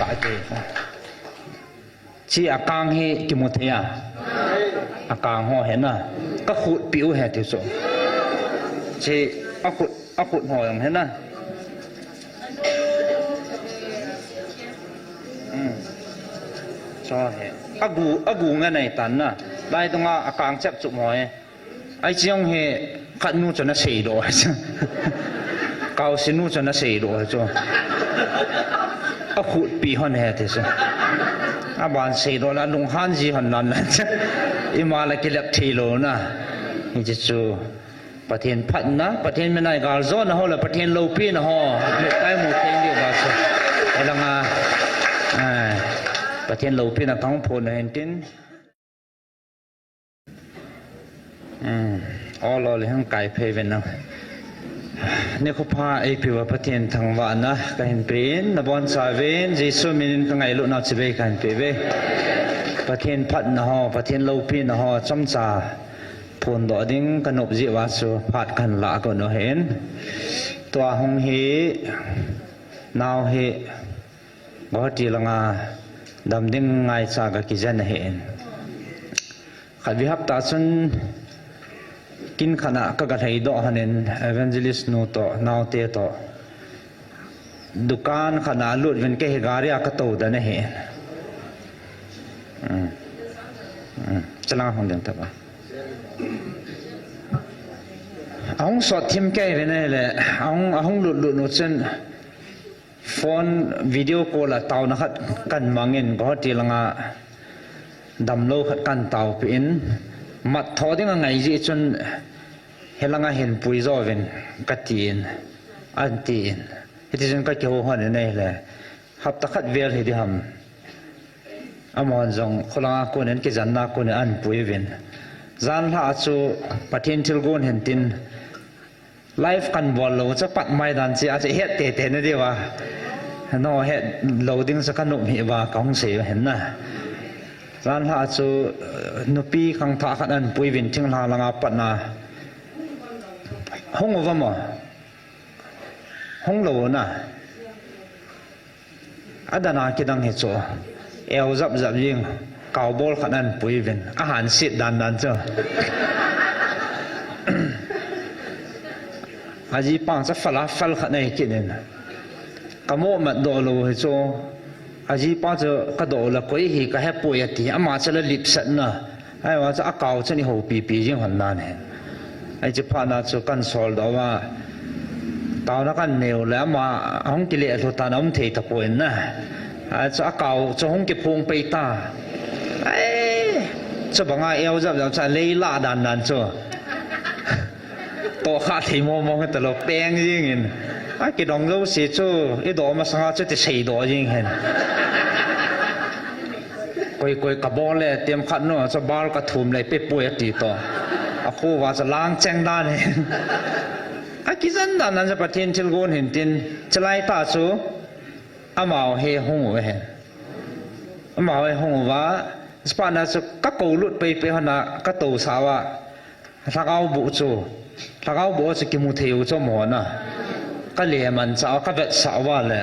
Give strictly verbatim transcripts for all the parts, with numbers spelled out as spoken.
Ati. Chi akang hi kimu thei a. Akang ho hi na. Ka khut pi u hi ti chu. Chi akhut, akhut ho jong hi na. Hmm. Cho hi. Agu, agu nga nei tan na. Lai tunga akang chep chup ho hi. Ai chiang he khat nu chu na sei do. Kau si nu chu na sei do chu. Akhut pi hon he ti chu. Aban sei do la lung han ji hon nan nan chu. Ima la kilep thei lo na. Hi chi chu. Pathen phatna, Pathen mina i gal jo na ho la Pathen lopi na ho. Me tai mu thei ni ba chu. Alanga. Ai. Pathen lopi na kang pho na hen tin. Hmm. Ol ol hung kai phei ve na. Nikho pha eipe uva Pathen thangvahna kahin pe in, nabon chauvin, Jesu minin ka ngailut nau chibai kahin pe ve. Pathen phatna ho, Pathen lopi na ho, chomcha phondoh ding ka nop jeh uva chu phat kahin la kon u ahin. Tua hung hi, nau hi, Guwahati langa dam ding ngaicha ka kijen ahin. Khatvei hapta chun kin khat a ka ga lhai doh hon in evangelist nu toh, naote toh. Dukan khat a lut uvin kei hi gari a ka tou dan ahin. Hmm. Hmm. Chalang hung ding taba. Ahung sot thim kei uvin ahile, ahung, ahung lut lut nu chun, Phone video call a taona khat kan mangin, Guwahati langa damlou khat kan taopi in, mat tho ding angai jeh chun, hilanga hin pui jo uvin, ka tin, an tin. Hiti chun ka kihou hon in ahile, hapta khat vel hi ding ham. Amahon jong, kholanga konin, kijanna konin, an pui uvin. Janlhah a chu, Pathen thilgon hin tin, Live kan bol lou chu pat mai dan chi a chu het tete na diu va. No het lou ding chu ka nop hi va ka hung sei u ahin na. Janlhah chu, eh, nupi khangthah khat an pui uvin thinglhang langa pat na. Hung uva mo. Hung lou na. Adana kidang hi chu. Eu jap jap jing, kaobol khat an pui uvin. Ahan sit dan dan chu. Ajipa chu fal a fal khat nei kit in. Ka mo mat doh lou hi chu. Ajipa chu ka doh la koi hi ka hepoi ati. Ama chu la lipsat na. Ahivang chu akao chun i houpi pi jing hon nan ahi. Ahi chu phat na chu kan sol doh uva. Taona kan neo le ama ahung kile lhu tan a um thei tapoi na. Ahi chu akao chu hung kiphong pei ta. Ai, chu banga eu jap jap chu a lei la dan dan chu. Toh kha thei mo mo ta lou peng jing in. A kidong lou si chu i doh masanga chu ti sei doh jing hen. Koi koi ka bol le tem khat nu, chu bal ka thum le pe pui ati to. A khu va chu lang cheng dan hi. A kijen dan nan chu Pathen thilgon hin tin, chulai ta chu, amau hi hung u hen. Amau hi hung uva, spa na chu ka kou lut pei pei hon a, ka tou sa uva. Lhagao bu chu, lhagao bu chu kimu thei u chu mo na. Ka le man cha, ka vet sa uva le.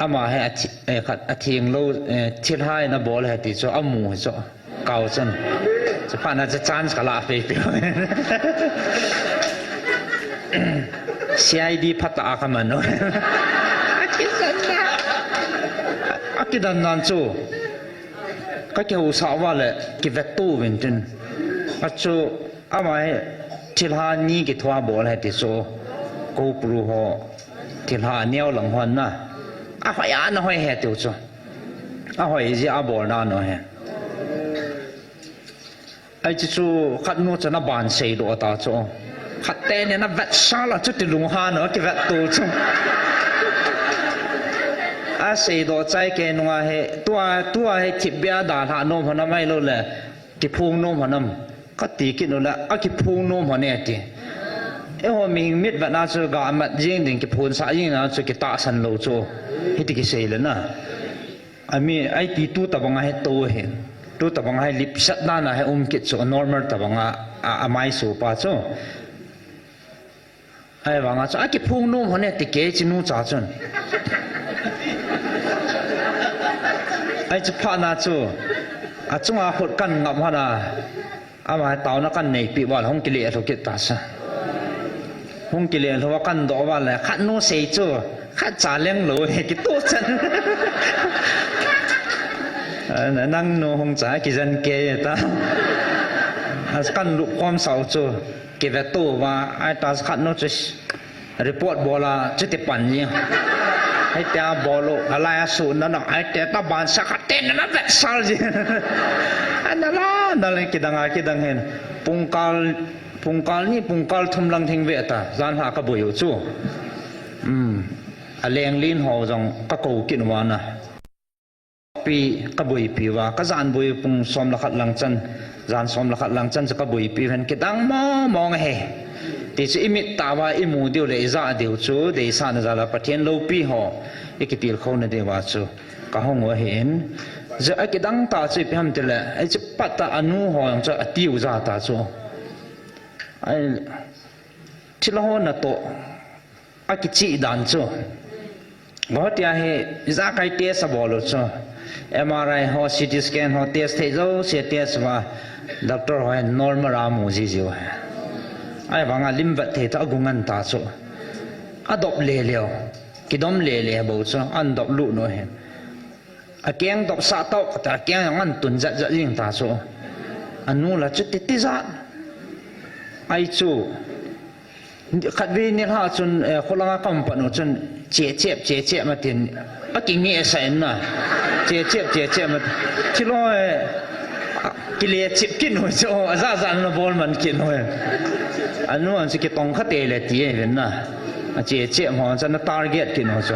Ama hi a thi-, eh, khat a thing lou, eh, thilha in a bol hi ti chu a mu hi chu. Kau chun. Chu phat na chu chance ka la pei pei. C I D phat a ka man u. A kidan na. A kidan nan chu. Ka kihou sa uva le, kivet tu uvin tin. A chu, ama hi, thilha ni kithua bol hi ti chu, ko pru ho, thilha neo lang hon na. A hoi a na hoi hi ti chu. A hoi ji a bol na no hi. Ai chu chu khat nu chu na ban sei doh ta chu. Khat te ni na vet sa la chu ti lung ha no kivet tu chu. A sei doh chai kei nunga hi tua, tua hi thipbeh a dalha nom hon a mai lou le. Kiphung nom hon am. Ka ti kit u le, a kiphung nom hon e ti. Eiho mihing mit vet na chu ga mat jing ding kiphun sa jing na chu kitahsan lou chu. Hiti kisei le na. Ami, ai ti tu tabang a hi tou hi. Tu tabang a hi lipsat dan a hi um kit chu, normal tabang a, a, a mai su pa chu. Ahivang a chu, a kiphung nom hon e ti kei chi nu cha chun. Ai chu phat na chu, achunga khut kan ngap hana, ama taona kan neipi val hung kile lhu kit ta sa. Hung kile lhu a kan do val le, khat nu sei chu, khat cha leng lo he kitu chan. Nang nu hung cha kijen ke ta. As kan lup khom sau chu, kive tu va, ai ta khat nu chu, report bol a, chuti pan ni. Hei tia bol u, alai a su na na, ai te ta ban sa khat te na na vet sal ji. Ana la, na le kidang a, kidang hen. Pungkal, pungkal ni, pungkal thum lang thing ve ta, jan ha ka boi u chu. Um, a leng lin ho jong ka ko kin wa na. Pi ka boipi uva, ka jan boi pung som le khat lang chan, jan som le khat lang chan chu ka boipi uhen kidang mong mong ahi. Ti chu i mit tah uva i mu diu le i ja diu chu, deisahna jal a Pathen loupi ho i kitilkhou na diu va chu ka hung u ahin. Chu a kidang tah chu ipi ham ti le, ei chu pat a anu ho jong chu a tiu ja ta chu. Ai, thilha ho natoh a kichih dan chu. Guwahati a hi ijakai test a bol u chu. M R I ho, C T scan ho, test thei jouse test uva, doctor ho hin normal a mu ji jiu ahi. Ahivang a lim vet thei tah a gu ngen ta chu. A dop le leu, kidom le le bou chu, an dop lut nu hin. A keng dop sah tau, kata a keng jong an tun jat jat jing ta chu. A nu la chu titi jat. Ai chu. Khatvei nilhah chun, eh, kholanga ka um pat u chun, "Che chep, che chep," ma tin, a kinge sa in na. "Che chep, che chep," ma tin. Thilha, eh, a, kile chep kit u chu, a ja ja na bol man kit u. A nu an chu kitong kha te le ti e ven na. A che chep ho chu na target kit u chu.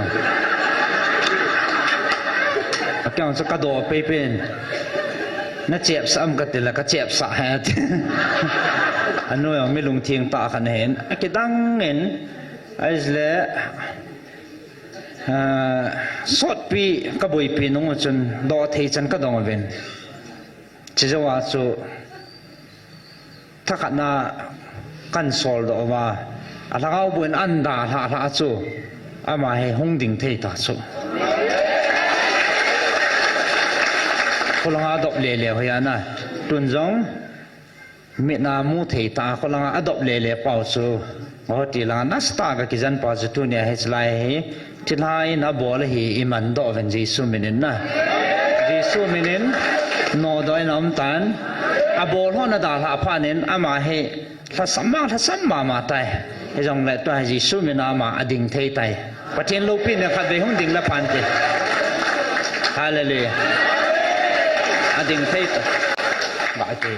A keng chu ka do pei pen. Na chep sa am ka ti le ka chep sa he ti. A nu jong mi lungthim tah khat ahin. A kidang in, ai le, ah, sotpi ka boipi nung u chun do thei chan ka dong uvin. Chi jou a chu thakhat na kan sol doh uva, a lhagao bu in an dalha lha chu, ama hi hung ding thei ta chu. Kholanga dop le le hoi ana, tun jong, mit na mu thei ta, kholanga a dop le le pau chu. Guwahati langa nasa tah a ka kijen pa chu tunia hi chulai hi. Thilha in a bol hi i man doh uvin Jesu min in na. Jesu min in nodoh in a um tan. A bol ho na dalha phat in ama hi lhasam ma, lhasam mama tai. Hijongle tua hi Jesu min a ama a ding thei tai. Pathen loupina khatvei hung ding le phan te. Hallelujah. A ding thei tai. Ba te.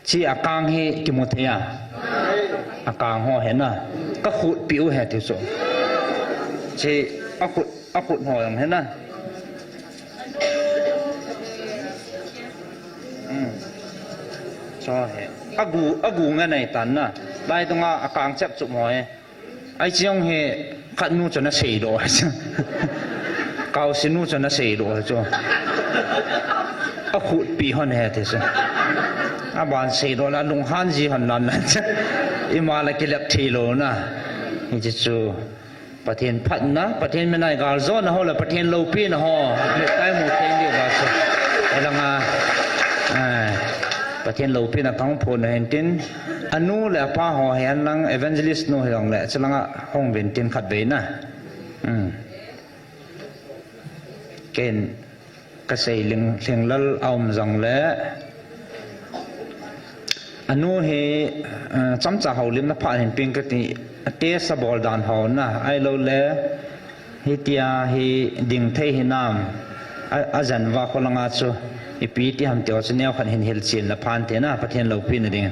Chi a kang hi kimu thei a. A kang ho hi na. Ka khut pi u he ti chu. Chi a khut, a khut ho jong hi na. Hmm. Cho he. A gu, a gu nga nei tan na. Lai tunga a kang chep chup ho he. Ai chi jong hi khat nu chu na seidoh. Kaosi nu chu na seidoh chu. A khut pi hon he ti chu. A ban seidoh la lunghan ji hon nan nan chu. Ima la kilep thei lou na. Hichi chu. Pathen phatna, Pathen min a i galjona ho le Pathen loupina ho. Mi tai mu thei ni ba chu. Elanga. Ai. Pathen loupina kang phu na hin tin. A nu le a pa ho hi an lang evangelist nu hi long le, chulanga hung vin tin khat vei na. Hmm. Ken ka sei ling, ling lal a um jong le. A nu hi, eh, chomcha houlimna phat hin ping ka ti, a test a bol dan ho na, ahilou le, hitia hi ding thei hinam, a, a jan uva kholanga chu, ipi ti ham ti ho chu neo khat hin hilchen na phan te na, Pathen loupina ding.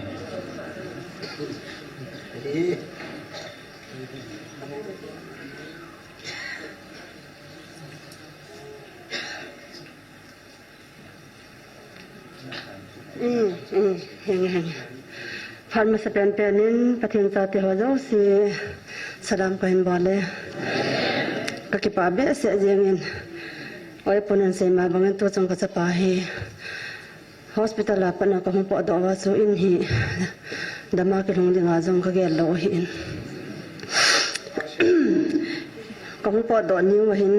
Um, um, henge, henge. Phat masa penpen in Pathen chate ho jouse salam kahin bol e. Ka kipah behseh jeng in. Oi, pun an sei ma bang in tu chang ka chapa hi. Hospital a pat na ka hung potdoh uva chu in hi dama kilhung dinga jong ka gel lou ahin. Ka hung potdoh ni uva hin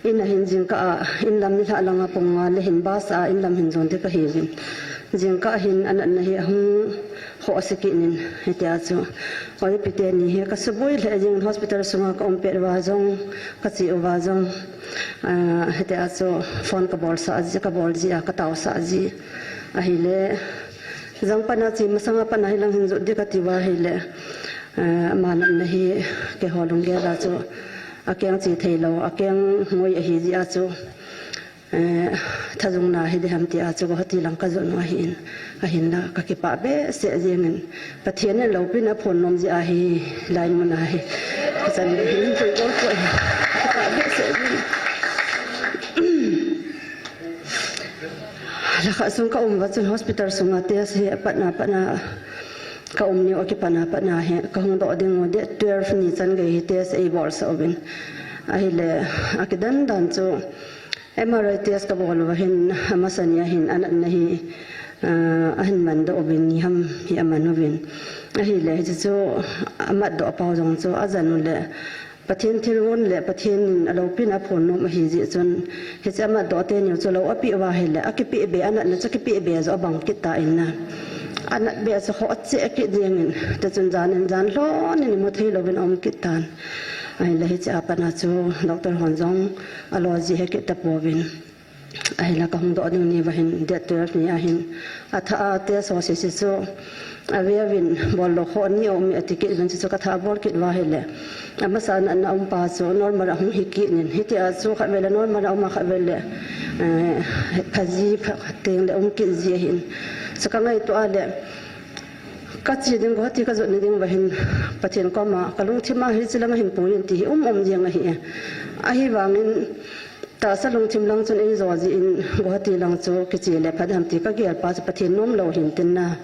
Ina hin jingkah a, in lam nilhah langa pung nga le hin bus a in lam hin jon ding kahiuvin. Jingkah hin anatna hi ahung khoh sih kit in, hitia chu. Oi, pi teni hi kasuboi lheh jing, hospital sunga ka um pet uva jong, kache uva jong. Ah, hitia chu phone kabol sah ji, kabol ji a, katao sah ji. Ahile, jang pana che masanga pana hilang hin jot ding kati uva ahile. Eh, ama natna hi keiho lunggel a chu akeng che thei lou, akeng ngoi ahi jeh a chu, eh, thajung na hi ding ham tia chu Guwahati lang kajon u ahin, ahinla kakipah behseh jingin, Pathen in loupina aphonnom jeh a hi, lai mun a hi, kachan ding hin pui bol poi, kipah behseh jingin. Lhakhat sung ka um uva chun hospital sunga test hi apatna, patna ka um ni u akipatna, patna hi kahung doh ding u date twelve ni chan gei hi test eibolsah uvin. Ahile, akidan dan chu M R I test kabol uva hin, amasa ni a hin, anatna hi, ah, ahin mandoh uvin, ni ham hi aman uvin. Ahile, hiche chu amatdoh pau jong chu, ajan u le, Pathen thilgon le Pathen in aloupina aphonnom ahi jeh chun, hiche amatdoh teni u chu lou apeh uva ahile, akipeh be, anatna chu kipeh be joh abang kit tan na. Anat be chu khoh cheh kit jingin, tichun jan in jan lhon in imu thei louvin aum kit tan. Ahile hiche a pat a chu doctor hon jong alo ji he kit tapouvin. Ahile kahung doh ding ni uva hin, date twelve ni a hin, athah a test ho sese chu, ave uvin, bol lou ho ni aum e ati kit uvin, chuchu kathah a bol kit uva ahile. Amasa natna um pa chu normal a hung hi kit in, hitia chu khatvei le normal a um a, khatvei le, eh, phaji, pha teng le um kit ji ahin. Chu kangaito a le, kache ding, Guwahati kajot na ding uva hin, Pathen koma kalungthim a hiche lam ahin pui in ti hi um um jeng ahi. Ahivangin, tahsa lungthim lang chun eijo jin Guwahati lang chu kiche le phat ham ti kagel pa chu Pathen nom lou hin tin na.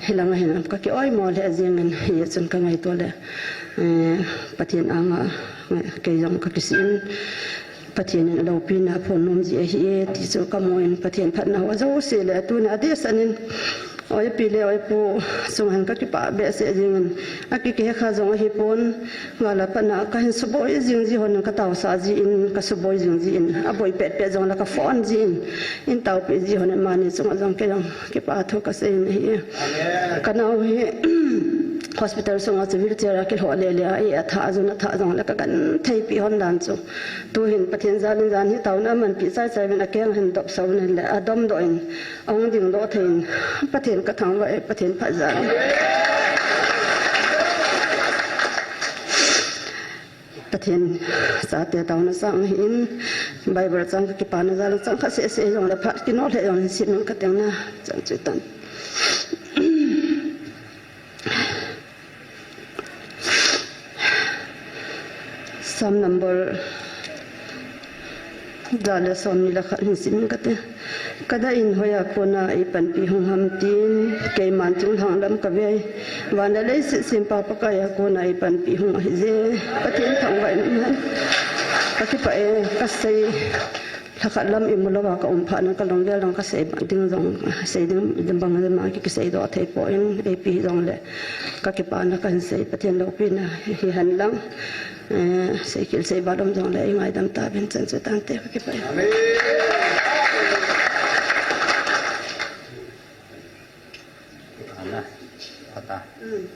Hilang a hin ka ki oimo lheh jingin, hichun kangaito le, eh, Pathen anga, eh, kei jong kakisih in, Pathen in aloupina aphonnom ji ahi e, ti chu kamu in Pathen phatna ho jouse le tuni a dehset in, Oi pi le oi pu, chunga hin kakipah behseh jingin, akikhe kha jong ahipon, ngal a pat a kahin suboi jing ji hon in kataosah jin, kasuboi jing jin, aboi pet pet jong la kaphone jin, in taopi ji hon in amani chunga jong kei jong kipah thu kasei in ahi. Amen. Kanao hi, hospital sunga chu wheelchair a kilhoh le le a, athah jun athah jong le kagenthei pi hon dan chu. Tuhin Pathen jalin jan hi taona amanpi chai chai uvin akeng hin dopsah un le adom doh in, Ahung dingdoh thei in, Pathen kathangvah e, Pathen phat jal in. Pathen chate taona chang ahin, Bible chang kakipana jal chang khat seh seh jong le phat kino lheh jong le sim in kateng na, chan chu tan. Psalm number ja le som ni le khat hin sim in kate. Kadah in hoiya kona eipanpi hung ham tin, keiman chunglhang lam kave. Van le leiset sempa Pakaiya kona eipanpi hung ahije. Pathen thangvah in um hen. Kakipah e, kasei. Lhakhat lam imu louva ka um phat in kalunggel dang kasei ding jong, sei ding bang le ma ki, kisei doh thei poi in, eipi jong le kakipana kahin sei, Pathen loupina hihen lang, eh, sei kil sei ba dom jong le eingaidam tauvin, chan chu tante, kakipah e. Amen. Ana, ata. Mm.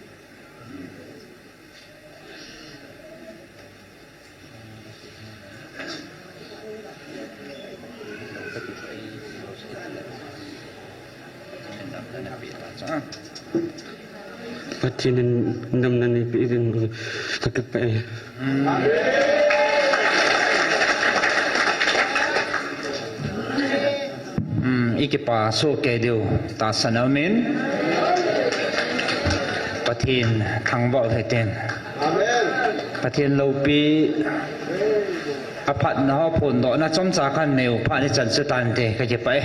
Pathen in damna neipeh ding kakipah e. Hmm, i kipa soh kei diu tahsan a um in, Pathen thangvah u hen tin. Amen. Pathen loupi aphatna ho phondohna chomcha kahin nei u phat nichan chu tante, kakipah e.